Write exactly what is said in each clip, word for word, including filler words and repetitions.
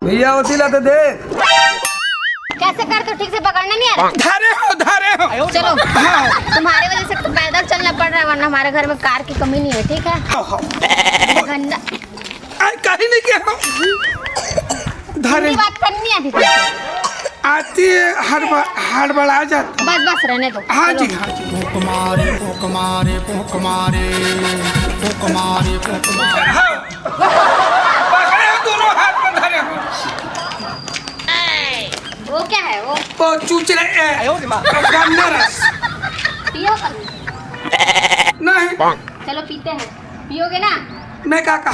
भैया, ओती ला तो देख। कैसे करते हो? ठीक से पकड़ना नहीं आ रहा। धरे हो, धरे हो। चलो, हाँ। तुम्हारे वजह से तो पैदल चलना पड़ रहा है, वरना हमारे घर में कार की कमी नहीं है, ठीक है? हाँ, हाँ। गंदा। आई, कहीं नहीं किया हम। धरे। हिंदी बात करनी है अभी। आती है, हड़बड़-, हड़बड़ाय जाता। बस, बस, रहने दो। हाँ चलो। जी, हाँ जी। फूंक मारे, फूंक मारे, फूंक मारे, फूंक मारे, फूंक मारे। हाँ। पकड़े हो, दोनों हाथ में धरे हो। वो क्या है वो? वो चूचले, ए, गन्ना रस। पियो कभी। नहीं। चलो पीते हैं, पियोगे ना? मैं क्या कहा?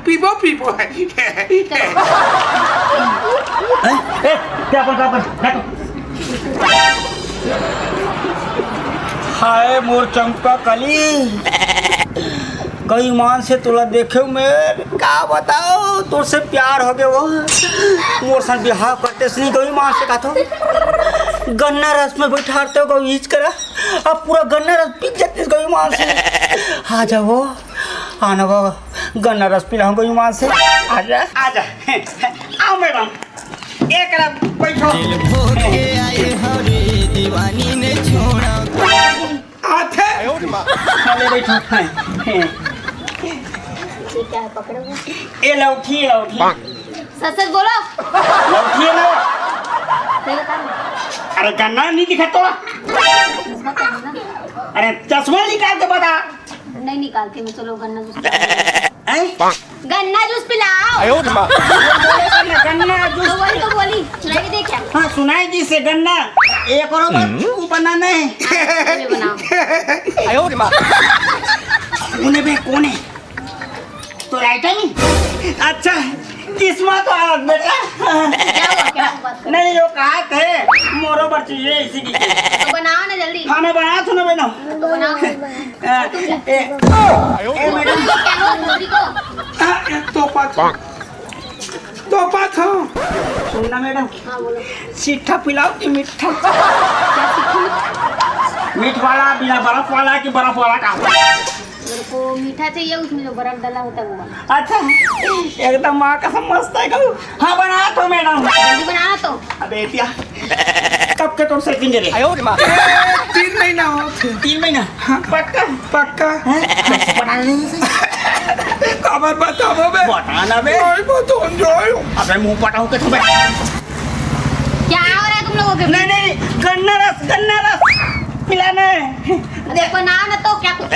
पीबो, पीबो है। चलो। ए, ए, क्या अपन, क्या अपन? हाय मोर चंपा कली, गऊ ईमान से तोला देखे मैं का बताओ, तोर से प्यार हो गए वो। मोर सन बिहाव करते सनी गऊ ईमान से कहत हो, गन्ना रस में बैठारते हो गऊ ईच करा, अब पूरा गन्ना रस पी जाते गऊ ईमान से। आ जाओ, आना बाबा, गन्ना रस पिलाऊं गऊ ईमान से। आ जा, आ जा। आओ मैडम, एक रस बैठो। दिल भोग के आए हरे दीवानी ने छोड़ा। आथे। चले बैठो। ये क्या है, पकड़ो। ये लौठी, ये लौठी। सच सच बोलो। लौठी है ना? सही बता ना। अरे गन्ना नहीं दिखा तोला। अरे चश्मा निकाल के बता। नहीं निकालती मैं, चलो गन्ना जूस पिलाओ। हैं? गन्ना जूस पिलाओ। गन्ना, गन्ना जूस। तो वही तो बोली, सुनाई दे क्या? हाँ, सुनाई दी से गन्ना। एक और बार तू बनाना है। हाँ, बनाओ। कोने बे, कोने? तो रायता नहीं? अच्छा, किस्मत वाला बेटा। क्या हुआ, क्या हुआ, बात करो। नहीं, वो कहा थे, मोरो बच्ची ये इसी की। तो बनाओ ना जल्दी। खाना बना तू ना बना। तो बनाओ। ए, ए, ए, मैडम। क्या हुआ, छोरी को? हाँ, ए, तो पाँच। तो पाँच, हाँ। सुन ना मैडम। हाँ, बोलो। सीठा पिलाओ कि मीठा? क्या सीठा? मीठ वाला, बिना बर्फ वाला कि बर्फ वाला का? मेरे को मीठा चाहिए, उसमें जो बर्फ डाला होता है वो वाला। अच्छा, एकदम माँ कसम मस्त है कहू। हाँ, बना तो मैडम। जल्दी बना तो। अबे एतिया, कब के तोर सेटिंग रे? ए, तीन महीना हो। तीन महीना? हाँ। पक्का? पक्का। हैं? बना नहीं से। खबर बताबो बे। बता ना बे। नहीं बताऊँ जाओ। अबे मुंह पटाऊ के तू बे। क्या हो रहा है तुम लोगों के बीच? नहीं, नहीं, गन्ना रस, गन्ना रस पिलाना है। अरे बनाओ ना तो क्या कुछ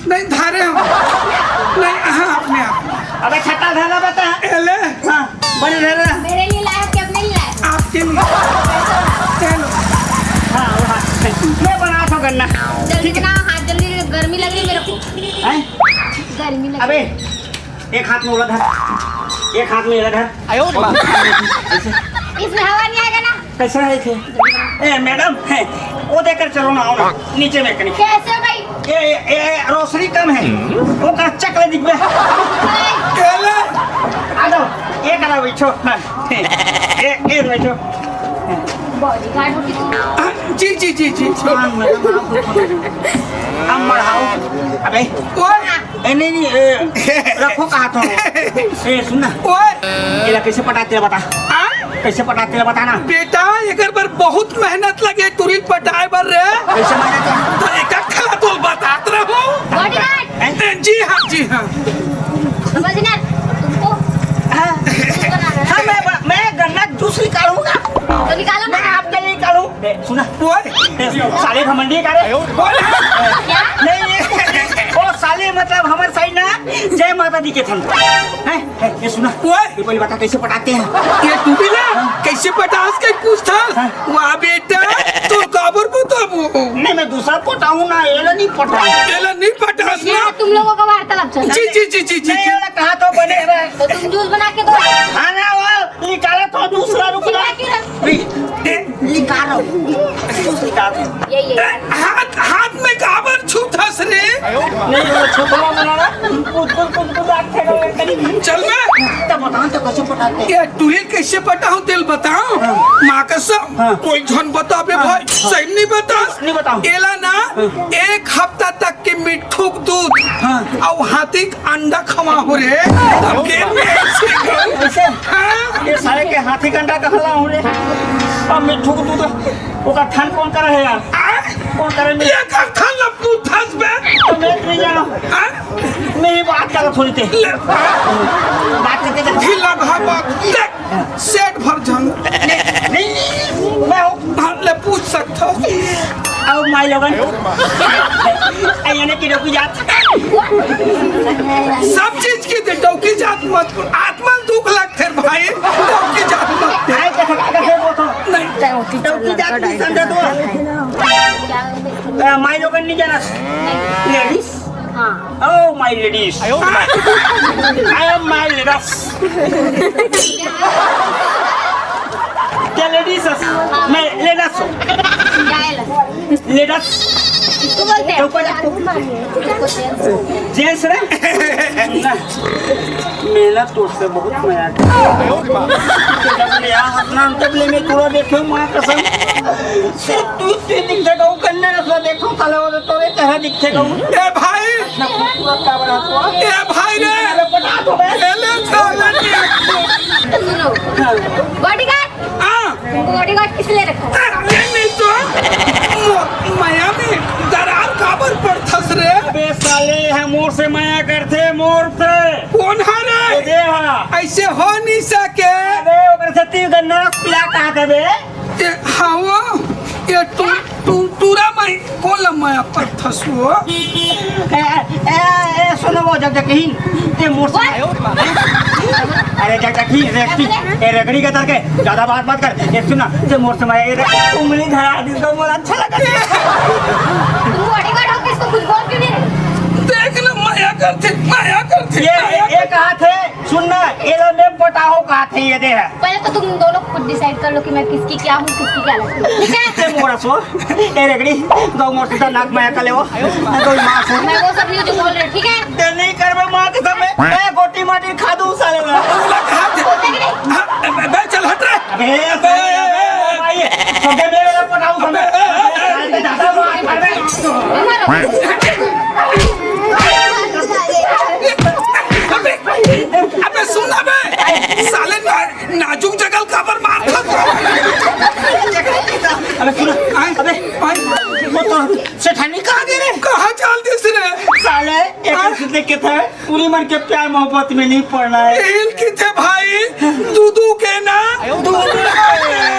नहीं, धारे हो। नहीं, हाँ, अपने आप। अबे छत्ता धरा बता। ए ले। हाँ, बने धरा। मेरे लिए लाया कि अपने लिए लाया? आपके लिए। चलो। हाँ, हाँ। मैं बना तो गन्ना। जल्दी बनाओ, हाथ जल्दी, गर्मी लग रही मेरे को। हैं? गर्मी लग अबे, रही। एक हाथ में उला धर, एक हाथ में ये धर। आयो रे माँ। ऐसे। इसमें हवा नहीं आएगा ना? कैसे है थे? ए, मैडम, है, वो देकर चलो ना, आओ ना, नीचे में कहीं। कैसे भाई? ए, ए, ए, रोशनी कम है, वो कर चकले दिखबे। आ जाओ, एक आधा बैठो, हाँ, ए, ए, बैठो। बॉडीगार्ड होती तू। हाँ, जी, जी, जी, जी, जी। हाँ, मैडम, आप बैठो, मैडम। अब बढ़ाओ। अबे। ओए। ए, नहीं, नहीं, ए, रखो कहा तो। ए, सुन ना। ओए। एला कैसे पटाते हैं बता। हाँ? कैसे पटाते हैं बता ना। बेटा, एकर बर बहुत मेहनत लगे, तुरंत पटाए बर रे। कैसे मेहनत है? तो एक खला तो बतात रहूं। बॉडीगार्ड। हैं? जी हाँ, जी हाँ। समझ ना, तुमको हाँ। जूस बनाना है। हाँ, मैं ब-, मैं गन्ना जूस निकालूंगा। तो निकालो ना। मैं आपके लिए निकालूं। ए, सुना। ओए। ए, साले घमंडी का रे। ओए। क्या? नहीं, ये, ओ साले, मतलब, हमारे साइड ना, जय माता दी के थन। हैं? ए, ये सुना। ओए। ये पहले बता, कैसे पटाते हैं? ये तू भी ना, कैसे पटास के पूछता? हाँ। वाह बेटा, तू काबर बताबो? नहीं, मैं दूसरा पटाऊं ना, एला नहीं पटाऊं। एला नहीं पटास ना। यहाँ तुम लोगों का वार्तालाप चल रहा है। जी, जी, जी, जी, जी, नहीं, जी। एला कहा तो बने रहे। तो तुम जूस बना के दो। हाँ ना, वो निकाला तो दूसरा रुक ना। चिल्ला क्यों रहे? नहीं, ए, निकालो। जूस निकालो। ये, ये। ए, हाथ, हाथ में काबर छूथस रे? नहीं, वो छोकरा मन ला कुछ कुछ कुछ कुछ आथे ना, कहीं चल बे। तब बता तो कैसे पटाथे? ये टुरी ल कैसे पटाहूं, तेला बताहूं। हाँ। माँ कसम, हाँ। कोई झन बताबे हाँ। भाई, हाँ। सही नहीं बता। नहीं बताहूं। एला ना, हाँ। एक हफ्ता तक के मिट्ठू के दूध हाँ। अउ हाथी के अंडा खवाहूं रे। तब के में ऐसे करूं। ऐसे? हाँ। ये साले के हाथी के अंडा कहाँ लाहूं रे? अब मिट्ठू के दूध, ओकर थन कोन करे हे यार? आ? कोन करे में? ये कर थन ला पूछस बे। तो मैं नहीं जाना। आ? मैं ही बात करत होई ते। ले। बात करके देख। ढीला भावा, देख, सेठ भर झन। नहीं, मैं हूँ। हाँ, ले पूछ सकत हो। अउ माई लोगन। ए, यानी कि डौकी जात। सब चीज के दे, डौकी जात मत बोल। आत्मा दुख लगथे भाई, डौकी जात मत बोल। आए, कैसे, कैसे बोलत हो? नहीं। डौकी जात नहीं समझत हो। ए, माई लोगन नहीं जानस। लेडीज। हाँ। Oh my ladies. I am my ladies. क्या लेडीज? मैं लेडीज हूँ। क्या है लस? लेडीज। इसको बोलते हैं। ऊपर जाओ। जेंट्स रे? ना। मेला तो से बहुत मजा आता है। जब ले आ अपना अंत ले में पूरा देखे माँ कसम। सिर्फ तू, तू दिखथे कहूँ, कन्या रसवा देखो, साले वो तो तोरे कहाँ दिखथे कहूँ। ए भाई! इतना खूबसूरत का बना तू? ए भाई रे! अरे बता दो बे। ए ले साले। तो सुनो, हाँ। बॉडीगार्ड? हाँ। तुमको बॉडीगार्ड किस लिए रखा है? अरे नहीं तो। मो-, मया में दरार काबर पड़थस रे? अबे साले, हम मोर से मया करथे, मोर से। कोन हा रे? ये दे हा। ऐसे हो नहीं सके। अबे, ओकर से तीन गन्ना पिला कहाँ थे बे? ए, हाँ वो, ए, टू, टू, टूरा माई, कोन ला मया पड़थस वो? ए, ए, ए, ए, सुनो वो, जग, जगहीन, ते मोर से, अरे, जग, जगहीन, रेगड़ी, ए, रेगड़ी के तरके, ज्यादा बात मत कर। ए, सुन ना, ते मोर से मया, ए, रे, उंगली धरा दी, तो मोर अच्छा लगा। तुम बॉडीगार्ड हो, किसको कुछ बोल क्यों नहीं रहे? देख ना, मया करथे, मया करथे, ये, मया ये करथे। कहा थे? सुन ना, एला मैं पटाहूं कहाथे ये दे है। पहले तो तुम दोनों खुद डिसाइड कर लो कि मैं किसकी क्या हूँ, किसकी क्या लगती हूँ, ठीक है? ते मोरा सो, ए रेगड़ी, दो मोर से नाक में कर ले वो, दो माँ से। मैं वो सब नहीं जो बोल रहे, ठीक है? ते नहीं करबे माँ के सब में, ए गोटी माटी खा दूं साले में। हाँ, बे, बे, चल हट रे। अबे, अबे, अबे, अबे, भाई, सबके मेरे पटाऊं सब में। अबे, अबे, अबे, अबे, अबे, अबे, सुन अबे, साले ना-, नाजुक जगह ल काबर मारथस? अबे सुन, आए, अबे, आए, वो तो सेठानी कहाँ गे रे? कहाँ चल दिस रे? साले, एक आए? सीधे के था, पूरी मन के प्यार मोहब्बत में नहीं पड़ना है। एल किथे भाई, दू दू के ना? दू दू के।